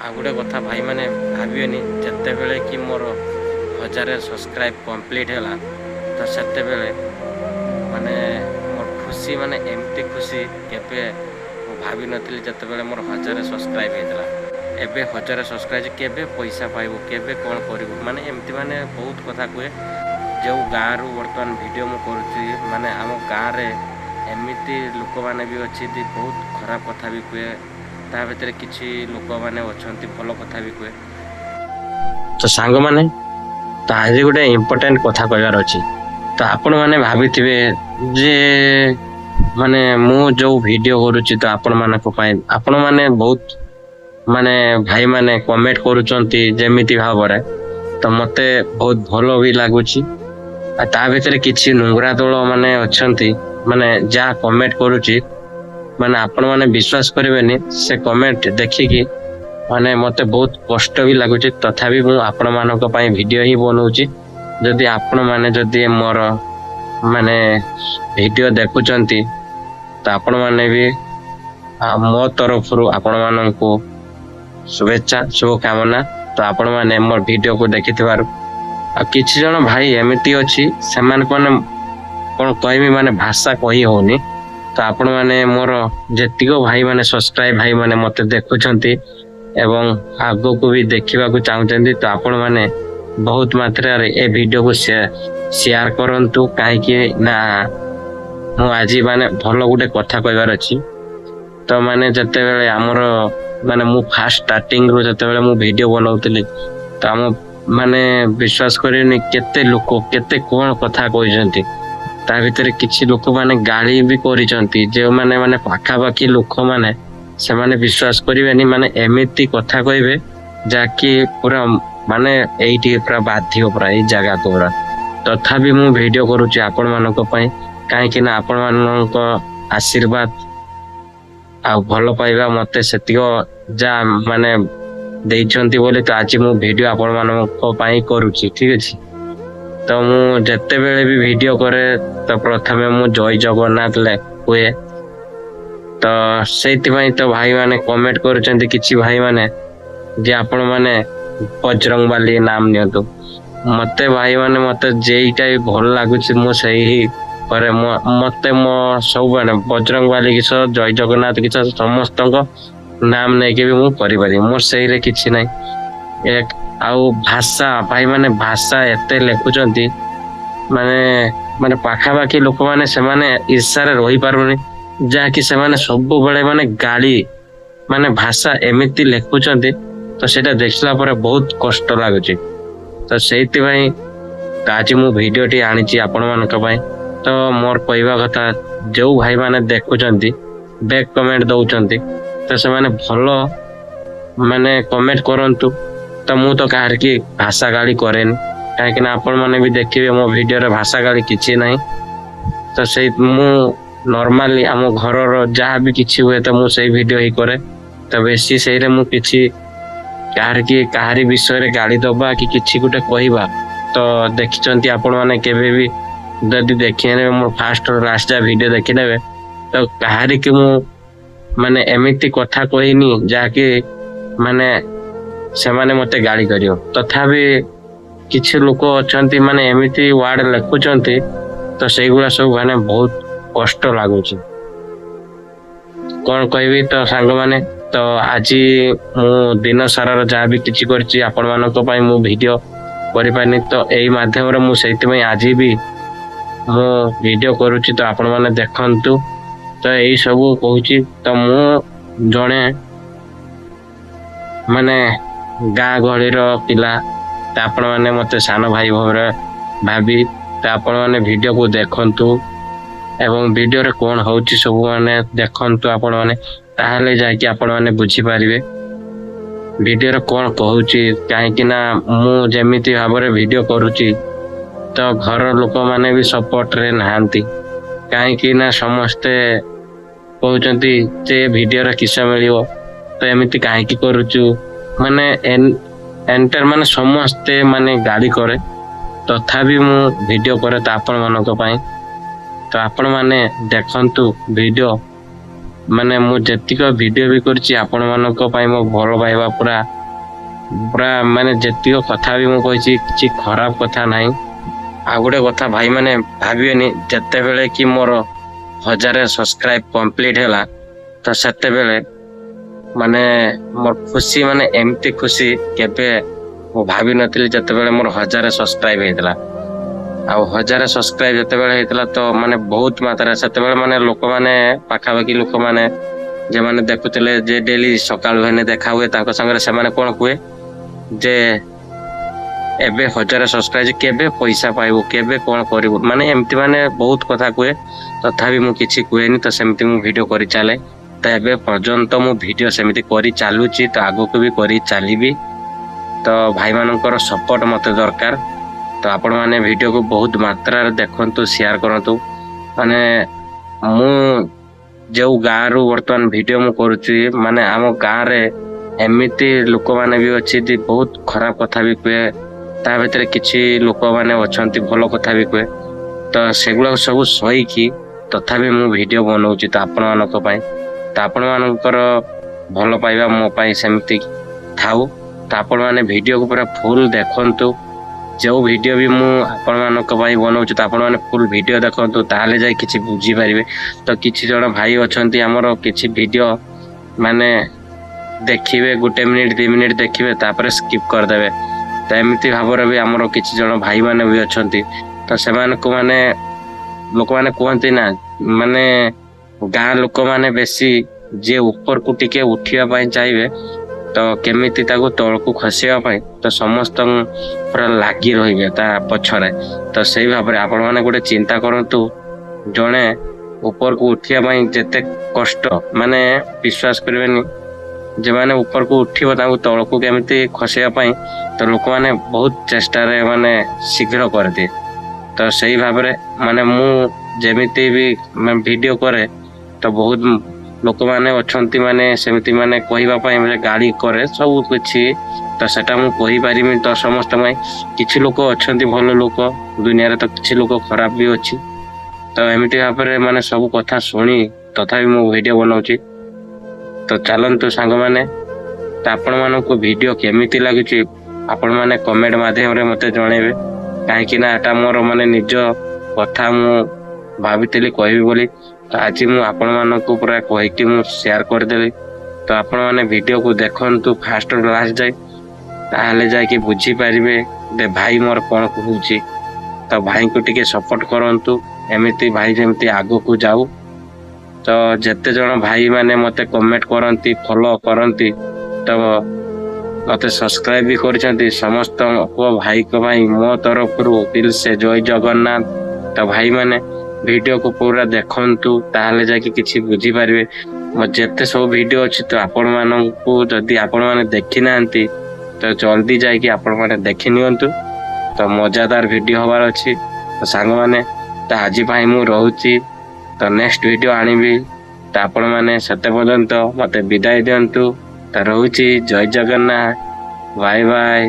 ଆଉ ଗୋଟେ କଥା ଭାଇମାନେ, ଭାବିବେନି, ଯେତେବେଳେ କି ମୋର 1000 ସବସ୍କ୍ରାଇବ୍ କମ୍ପ୍ଲିଟ୍ ହେଲା, ତ ସେତେବେଳେ ମାନେ ମୋର ଖୁସି, ମାନେ ଏମିତି ଖୁସି କେବେ ମୁଁ ଭାବିନଥିଲି, ଯେତେବେଳେ ମୋର 1000 ସବସ୍କ୍ରାଇବ୍ ହେଇଥିଲା। ଏବେ 1000 ସବସ୍କ୍ରାଇବ୍, କେବେ ପଇସା ପାଇବୁ, କେବେ କ'ଣ କରିବୁ, ମାନେ ଏମିତି ମାନେ ବହୁତ କଥା କୁହେ। ଯେଉଁ ଗାଁରୁ ବର୍ତ୍ତମାନ ଭିଡ଼ିଓ ମୁଁ କରୁଛି, ମାନେ ଆମ ଗାଁରେ ଏମିତି ଲୋକମାନେ ବି ଅଛନ୍ତି, ବହୁତ ଖରାପ କଥା ବି କୁହେ। ତା ଭିତରେ କିଛି ଲୋକମାନେ ଅଛନ୍ତି, ଭଲ କଥା ବି କୁହେ। ତ ସାଙ୍ଗମାନେ, ତ ଆଜି ଗୋଟେ ଇମ୍ପୋର୍ଟାଣ୍ଟ କଥା କହିବାର ଅଛି। ତ ଆପଣମାନେ ଭାବିଥିବେ ଯେ ମାନେ ମୁଁ ଯେଉଁ ଭିଡ଼ିଓ କରୁଛି, ତ ଆପଣମାନଙ୍କ ପାଇଁ ଆପଣମାନେ ବହୁତ ମାନେ ଭାଇମାନେ କମେଣ୍ଟ କରୁଛନ୍ତି ଯେମିତି ଭାବରେ, ତ ମୋତେ ବହୁତ ଭଲ ବି ଲାଗୁଛି। ଆଉ ତା ଭିତରେ କିଛି ନୁଙ୍ଗୁରା ଦଳ ମାନେ ଅଛନ୍ତି, ମାନେ ଯାହା କମେଣ୍ଟ କରୁଛି, ମାନେ ଆପଣମାନେ ବିଶ୍ୱାସ କରିବେନି, ସେ କମେଣ୍ଟ ଦେଖିକି ମାନେ ମୋତେ ବହୁତ କଷ୍ଟ ବି ଲାଗୁଛି। ତଥାପି ମୁଁ ଆପଣମାନଙ୍କ ପାଇଁ ଭିଡ଼ିଓ ହିଁ ବନଉଛି। ଯଦି ଆପଣମାନେ ଯଦି ମୋର ମାନେ ଭିଡ଼ିଓ ଦେଖୁଛନ୍ତି, ତ ଆପଣମାନେ ବି ମୋ ତରଫରୁ ଆପଣମାନଙ୍କୁ ଶୁଭେଚ୍ଛା, ଶୁଭକାମନା, ତ ଆପଣମାନେ ମୋ ଭିଡ଼ିଓକୁ ଦେଖିଥିବାରୁ। ଆଉ କିଛି ଜଣ ଭାଇ ଏମିତି ଅଛି, ସେମାନଙ୍କୁ ମାନେ କ'ଣ କହିବି, ମାନେ ଭାଷା କହି ହଉନି। ତ ଆପଣମାନେ ମୋର ଯେତିକ ଭାଇମାନେ, ସବସ୍କ୍ରାଇବ୍ ଭାଇମାନେ ମୋତେ ଦେଖୁଛନ୍ତି ଏବଂ ଆଗକୁ ବି ଦେଖିବାକୁ ଚାହୁଁଛନ୍ତି, ତ ଆପଣମାନେ ବହୁତ ମାତ୍ରାରେ ଏ ଭିଡ଼ିଓକୁ ସେୟାର କରନ୍ତୁ। କାହିଁକି ନା ମୁଁ ଆଜି ମାନେ ଭଲ ଗୋଟେ କଥା କହିବାର ଅଛି। ତ ମାନେ ଯେତେବେଳେ ଆମର ମାନେ ମୁଁ ଫାଷ୍ଟ ଷ୍ଟାର୍ଟିଂରୁ ଯେତେବେଳେ ମୁଁ ଭିଡ଼ିଓ ବନାଉଥିଲି, ତ ଆମ ମାନେ ବିଶ୍ୱାସ କରିବେନି, କେତେ ଲୋକ କେତେ କ'ଣ କଥା କହିଛନ୍ତି। ତା ଭିତରେ କିଛି ଲୋକମାନେ ଗାଳି ବି କରିଛନ୍ତି। ଯେଉଁମାନେ ମାନେ ପାଖାପାଖି ଲୋକମାନେ, ସେମାନେ ବିଶ୍ୱାସ କରିବେନି, ମାନେ ଏମିତି କଥା କହିବେ ଯାହାକି ପୁରା ମାନେ ଏଇଠି ପୁରା ବାଧିବ, ପୁରା ଏଇ ଜାଗାକୁ ପୁରା। ତଥାପି ମୁଁ ଭିଡ଼ିଓ କରୁଛି ଆପଣମାନଙ୍କ ପାଇଁ, କାହିଁକି ନା ଆପଣମାନଙ୍କ ଆଶୀର୍ବାଦ ଆଉ ଭଲ ପାଇବା ମତେ ସେତିକ ଯାହା ମାନେ ଦେଇଛନ୍ତି ବୋଲି ତ ଆଜି ମୁଁ ଭିଡ଼ିଓ ଆପଣମାନଙ୍କ ପାଇଁ କରୁଛି। ଠିକ ଅଛି। ତ ମୁଁ ଯେତେବେଳେ ବି ଭିଡ଼ିଓ କରେ, ତ ପ୍ରଥମେ ମୁଁ ଜୟ ଜଗନ୍ନାଥ ହୁଏ। ତ ସେଇଥିପାଇଁ ତ ଭାଇମାନେ କମେଣ୍ଟ କରୁଛନ୍ତି, କିଛି ଭାଇମାନେ, ଯେ ଆପଣମାନେ ବଜରଙ୍ଗବାଲି ନାମ ନିଅନ୍ତୁ। ମତେ ଭାଇମାନେ, ମତେ ଯେଇଟା ବି ଭଲ ଲାଗୁଛି, ମୁଁ ସେଇ ହିଁ କରେ। ମତେ ମୋ ସବୁବେଳେ ବଜରଙ୍ଗବାଲି କିସ, ଜୟ ଜଗନ୍ନାଥ କିସ, ସମସ୍ତଙ୍କ ନାମ ନେଇକି ବି ମୁଁ କରିପାରିବି। ମୋର ସେଇରେ କିଛି ନାହିଁ। ଏକ ଆଉ ଭାଷା, ଭାଇମାନେ ଭାଷା ଏତେ ଲେଖୁଛନ୍ତି, ମାନେ ମାନେ ପାଖାପାଖି ଲୋକମାନେ, ସେମାନେ ଈର୍ଷାରେ ରହିପାରୁନି, ଯାହାକି ସେମାନେ ସବୁବେଳେ ମାନେ ଗାଳି, ମାନେ ଭାଷା ଏମିତି ଲେଖୁଛନ୍ତି, ତ ସେଇଟା ଦେଖିଲା ପରେ ବହୁତ କଷ୍ଟ ଲାଗୁଛି। ତ ସେଇଥିପାଇଁ ତ ଆଜି ମୁଁ ଭିଡ଼ିଓଟି ଆଣିଛି ଆପଣମାନଙ୍କ ପାଇଁ। ତ ମୋର କହିବା କଥା, ଯେଉଁ ଭାଇମାନେ ଦେଖୁଛନ୍ତି, ବ୍ୟାଡ୍ କମେଣ୍ଟ ଦଉଛନ୍ତି, ତ ସେମାନେ ଭଲ ମାନେ କମେଣ୍ଟ କରନ୍ତୁ। ତ ମୁଁ ତ କାହାର କି ଭାଷା ଗାଳି କରେନି, କାହିଁକି ନା ଆପଣମାନେ ବି ଦେଖିବେ, ମୋ ଭିଡ଼ିଓରେ ଭାଷା ଗାଳି କିଛି ନାହିଁ। ତ ସେଇ ମୁଁ ନର୍ମାଲି ଆମ ଘରର ଯାହା ବି କିଛି ହୁଏ, ତ ମୁଁ ସେଇ ଭିଡ଼ିଓ ହିଁ କରେ। ତ ବେଶୀ ସେଇରେ ମୁଁ କିଛି କାହାର କି କାହାରି ବିଷୟରେ ଗାଳି ଦବା କି କିଛି ଗୋଟେ କହିବା, ତ ଦେଖିଛନ୍ତି ଆପଣମାନେ, କେବେ ବି ଯଦି ଦେଖିନେବେ, ମୋର ଫାଷ୍ଟ ଲାଷ୍ଟ ଯାହା ଭିଡ଼ିଓ ଦେଖିନେବେ, ତ କାହାରିକି ମୁଁ ମାନେ ଏମିତି କଥା କହିନି ଯାହାକି ମାନେ ସେମାନେ ମତେ ଗାଳି କରିବ। ତଥାପି କିଛି ଲୋକ ଅଛନ୍ତି, ମାନେ ଏମିତି ୱାର୍ଡ ଲେଖୁଛନ୍ତି, ତ ସେଇଗୁଡ଼ା ସବୁ ମାନେ ବହୁତ କଷ୍ଟ ଲାଗୁଛି। କ'ଣ କହିବି? ତ ସାଙ୍ଗମାନେ, ତ ଆଜି ମୁଁ ଦିନ ସାରାର ଯାହା ବି କିଛି କରିଛି, ଆପଣମାନଙ୍କ ପାଇଁ ମୁଁ ଭିଡ଼ିଓ କରିପାରିନି। ତ ଏଇ ମାଧ୍ୟମରେ ମୁଁ ସେଇଥିପାଇଁ ଆଜି ବି ମୁଁ ଭିଡ଼ିଓ କରୁଛି, ତ ଆପଣମାନେ ଦେଖନ୍ତୁ। ତ ଏଇ ସବୁ କହୁଛି। ତ ମୁଁ ଜଣେ ମାନେ ଗାଁ ଗହଳିର ପିଲା, ତ ଆପଣମାନେ ମୋତେ ସାନ ଭାଇ ଭାବରେ ଭାବି ତ ଆପଣମାନେ ଭିଡ଼ିଓକୁ ଦେଖନ୍ତୁ ଏବଂ ଭିଡ଼ିଓରେ କ'ଣ ହଉଛି ସବୁ ମାନେ ଦେଖନ୍ତୁ ଆପଣମାନେ, ତାହେଲେ ଯାଇକି ଆପଣମାନେ ବୁଝିପାରିବେ ଭିଡ଼ିଓରେ କ'ଣ କହୁଛି। କାହିଁକି ନା ମୁଁ ଯେମିତି ଭାବରେ ଭିଡ଼ିଓ କରୁଛି, ତ ଘର ଲୋକମାନେ ବି ସପୋର୍ଟରେ ନାହାନ୍ତି। କାହିଁକି ନା ସମସ୍ତେ କହୁଛନ୍ତି ଯେ ଭିଡ଼ିଓରେ କିସ ମିଳିବ, ତ ଏମିତି କାହିଁକି କରୁଛୁ, ମାନେ ଏଣ୍ଟର ମାନେ ସମସ୍ତେ ମାନେ ଗାଳି କରେ। ତଥାପି ମୁଁ ଭିଡ଼ିଓ କରେ ତ ଆପଣମାନଙ୍କ ପାଇଁ। ତ ଆପଣମାନେ ଦେଖନ୍ତୁ ଭିଡ଼ିଓ। ମାନେ ମୁଁ ଯେତିକ ଭିଡ଼ିଓ ବି କରିଛି ଆପଣମାନଙ୍କ ପାଇଁ, ମୋ ଭଲ ପାଇବା ପୁରା ପୁରା, ମାନେ ଯେତିକ କଥା ବି ମୁଁ କହିଛି କିଛି ଖରାପ କଥା ନାହିଁ। ଆଉ ଗୋଟେ କଥା ଭାଇମାନେ, ଭାବିବେନି, ଯେତେବେଳେ କି ମୋର 1000 ସବସ୍କ୍ରାଇବ୍ କମ୍ପ୍ଲିଟ୍ ହେଲା ତ ସେତେବେଳେ ମାନେ ମୋର ଖୁସି, ମାନେ ଏମିତି ଖୁସି କେବେ ମୁଁ ଭାବିନଥିଲି, ଯେତେବେଳେ ମୋର 1000 ସବସ୍କ୍ରାଇବ୍ ହେଇଥିଲା। ଆଉ 1000 ସବସ୍କ୍ରାଇବ୍ ଯେତେବେଳେ ହେଇଥିଲା ତ ମାନେ ବହୁତ ମାତ୍ରାରେ ସେତେବେଳେ ମାନେ ଲୋକମାନେ, ପାଖାପାଖି ଲୋକମାନେ ଯେଉଁମାନେ ଦେଖୁଥିଲେ ଯେ ଡେଲି ସକାଳୁ ହେଲେ ଦେଖା ହୁଏ ତାଙ୍କ ସାଙ୍ଗରେ, ସେମାନେ କ'ଣ କୁହେ ଯେ ଏବେ 1000 ସବସ୍କ୍ରାଇବ୍, କେବେ ପଇସା ପାଇବୁ, କେବେ କ'ଣ କରିବୁ, ମାନେ ଏମିତି ମାନେ ବହୁତ କଥା କୁହେ। ତଥାପି ମୁଁ କିଛି କୁହେନି, ତ ସେମିତି ମୁଁ ଭିଡ଼ିଓ କରି ଚାଲେ। ତ ଏବେ ପର୍ଯ୍ୟନ୍ତ ମୁଁ ଭିଡ଼ିଓ ସେମିତି କରି ଚାଲୁଛି, ତ ଆଗକୁ ବି କରି ଚାଲିବି। ତ ଭାଇମାନଙ୍କର ସପୋର୍ଟ ମୋତେ ଦରକାର। ତ ଆପଣମାନେ ଭିଡ଼ିଓକୁ ବହୁତ ମାତ୍ରାରେ ଦେଖନ୍ତୁ, ସେୟାର କରନ୍ତୁ। ମାନେ ମୁଁ ଯେଉଁ ଗାଁରୁ ବର୍ତ୍ତମାନ ଭିଡ଼ିଓ ମୁଁ କରୁଛି, ମାନେ ଆମ ଗାଁରେ ଏମିତି ଲୋକମାନେ ବି ଅଛି ଯେ ବହୁତ ଖରାପ କଥା ବି କୁହେ, ତା ଭିତରେ କିଛି ଲୋକମାନେ ଅଛନ୍ତି ଭଲ କଥା ବି କୁହେ। ତ ସେଗୁଡ଼ାକ ସବୁ ସହିକି ତଥାପି ମୁଁ ଭିଡ଼ିଓ ବନଉଛି ତ ଆପଣମାନଙ୍କ ପାଇଁ। ତ ଆପଣମାନଙ୍କର ଭଲ ପାଇବା ମୋ ପାଇଁ ସେମିତି ଥାଉ। ତ ଆପଣମାନେ ଭିଡ଼ିଓକୁ ପୁରା ଫୁଲ୍ ଦେଖନ୍ତୁ। ଯେଉଁ ଭିଡ଼ିଓ ବି ମୁଁ ଆପଣମାନଙ୍କ ପାଇଁ ବନଉଛି, ତ ଆପଣମାନେ ଫୁଲ୍ ଭିଡ଼ିଓ ଦେଖନ୍ତୁ, ତାହେଲେ ଯାଇ କିଛି ବୁଝିପାରିବେ। ତ କିଛି ଜଣ ଭାଇ ଅଛନ୍ତି ଆମର, କିଛି ଭିଡ଼ିଓ ମାନେ ଦେଖିବେ 1 ମିନିଟ୍ 2 ମିନିଟ୍ ଦେଖିବେ, ତାପରେ ସ୍କିପ୍ କରିଦେବେ। ତ ଏମିତି ଭାବରେ ବି ଆମର କିଛି ଜଣ ଭାଇମାନେ ବି ଅଛନ୍ତି। ତ ସେମାନଙ୍କୁ ମାନେ ଲୋକମାନେ କୁହନ୍ତି ନା, ମାନେ ଗାଁ ଲୋକମାନେ ବେଶୀ ଯିଏ ଉପରକୁ ଟିକେ ଉଠିବା ପାଇଁ ଚାହିଁବେ, ତ କେମିତି ତାକୁ ତଳକୁ ଖସିବା ପାଇଁ ତ ସମସ୍ତଙ୍କ ପୁରା ଲାଗି ରହିବେ ତା ପଛରେ। ତ ସେଇ ଭାବରେ ଆପଣମାନେ ଗୋଟେ ଚିନ୍ତା କରନ୍ତୁ, ଜଣେ ଉପରକୁ ଉଠିବା ପାଇଁ ଯେତେ କଷ୍ଟ, ମାନେ ବିଶ୍ୱାସ କରିବେନି, ଯେଉଁମାନେ ଉପରକୁ ଉଠିବ ତାଙ୍କୁ ତଳକୁ କେମିତି ଖସିବା ପାଇଁ ତ ଲୋକମାନେ ବହୁତ ଚେଷ୍ଟାରେ ମାନେ ଶୀଘ୍ର କରିଦିଏ। ତ ସେଇ ଭାବରେ ମାନେ ମୁଁ ଯେମିତି ବି ଭିଡ଼ିଓ କରେ, ତ ବହୁତ ଲୋକମାନେ ଅଛନ୍ତି ମାନେ ସେମିତି ମାନେ କହିବା ପାଇଁ ମାନେ ଗାଳି କରେ ସବୁ କିଛି। ତ ସେଟା ମୁଁ କହିପାରିବିନି ତ ସମସ୍ତଙ୍କ ପାଇଁ। କିଛି ଲୋକ ଅଛନ୍ତି ଭଲ ଲୋକ ଦୁନିଆରେ, ତ କିଛି ଲୋକ ଖରାପ ବି ଅଛି। ତ ଏମିତି ଭାବରେ ମାନେ ସବୁ କଥା ଶୁଣି ତଥାପି ମୁଁ ଭିଡ଼ିଓ ବନାଉଛି। ତ ଚାଲନ୍ତୁ ସାଙ୍ଗମାନେ, ତ ଆପଣମାନଙ୍କୁ ଭିଡ଼ିଓ କେମିତି ଲାଗୁଛି ଆପଣମାନେ କମେଣ୍ଟ ମାଧ୍ୟମରେ ମୋତେ ଜଣେଇବେ, କାହିଁକି ନା ଏଟା ମୋର ମାନେ ନିଜ କଥା ମୁଁ ଭାବିଥିଲି କହିବି ବୋଲି, ତ ଆଜି ମୁଁ ଆପଣମାନଙ୍କୁ ପୁରା କହିକି ମୁଁ ସେୟାର କରିଦେଲି। ତ ଆପଣମାନେ ଭିଡ଼ିଓକୁ ଦେଖନ୍ତୁ ଫାଷ୍ଟରୁ ଲାଷ୍ଟ ଯାଏ, ତାହେଲେ ଯାଇକି ବୁଝିପାରିବେ ଯେ ଭାଇ ମୋର କ'ଣ କହୁଛି। ତ ଭାଇଙ୍କୁ ଟିକେ ସପୋର୍ଟ କରନ୍ତୁ, ଏମିତି ଭାଇ ଯେମିତି ଆଗକୁ ଯାଉ। ତ ଯେତେ ଜଣ ଭାଇମାନେ ମୋତେ କମେଣ୍ଟ କରନ୍ତି, ଫଲୋ କରନ୍ତି, ତ ମୋତେ ସବସ୍କ୍ରାଇବ୍ ବି କରିଛନ୍ତି, ସମସ୍ତଙ୍କ ଭାଇଙ୍କ ପାଇଁ ମୋ ତରଫରୁ ଦିଲ ସେ ଜୟ ଜଗନ୍ନାଥ। ତ ଭାଇମାନେ ଭିଡ଼ିଓକୁ ପୁରା ଦେଖନ୍ତୁ, ତାହେଲେ ଯାଇକି କିଛି ବୁଝିପାରିବେ। ମୋ ଯେତେ ସବୁ ଭିଡ଼ିଓ ଅଛି, ତ ଆପଣମାନଙ୍କୁ ଯଦି ଆପଣମାନେ ଦେଖିନାହାନ୍ତି ତ ଜଲ୍ଦି ଯାଇକି ଆପଣମାନେ ଦେଖି ନିଅନ୍ତୁ। ତ ମଜାଦାର ଭିଡ଼ିଓ ହବାର ଅଛି। ତ ସାଙ୍ଗମାନେ, ତ ଆଜି ପାଇଁ ମୁଁ ରହୁଛି, ତ ନେକ୍ସଟ ଭିଡ଼ିଓ ଆଣିବି। ତ ଆପଣମାନେ ସେତେ ପର୍ଯ୍ୟନ୍ତ ମୋତେ ବିଦାୟ ଦିଅନ୍ତୁ। ତ ରହୁଛି, ଜୟ ଜଗନ୍ନାଥ, ବାଏ ବାଏ।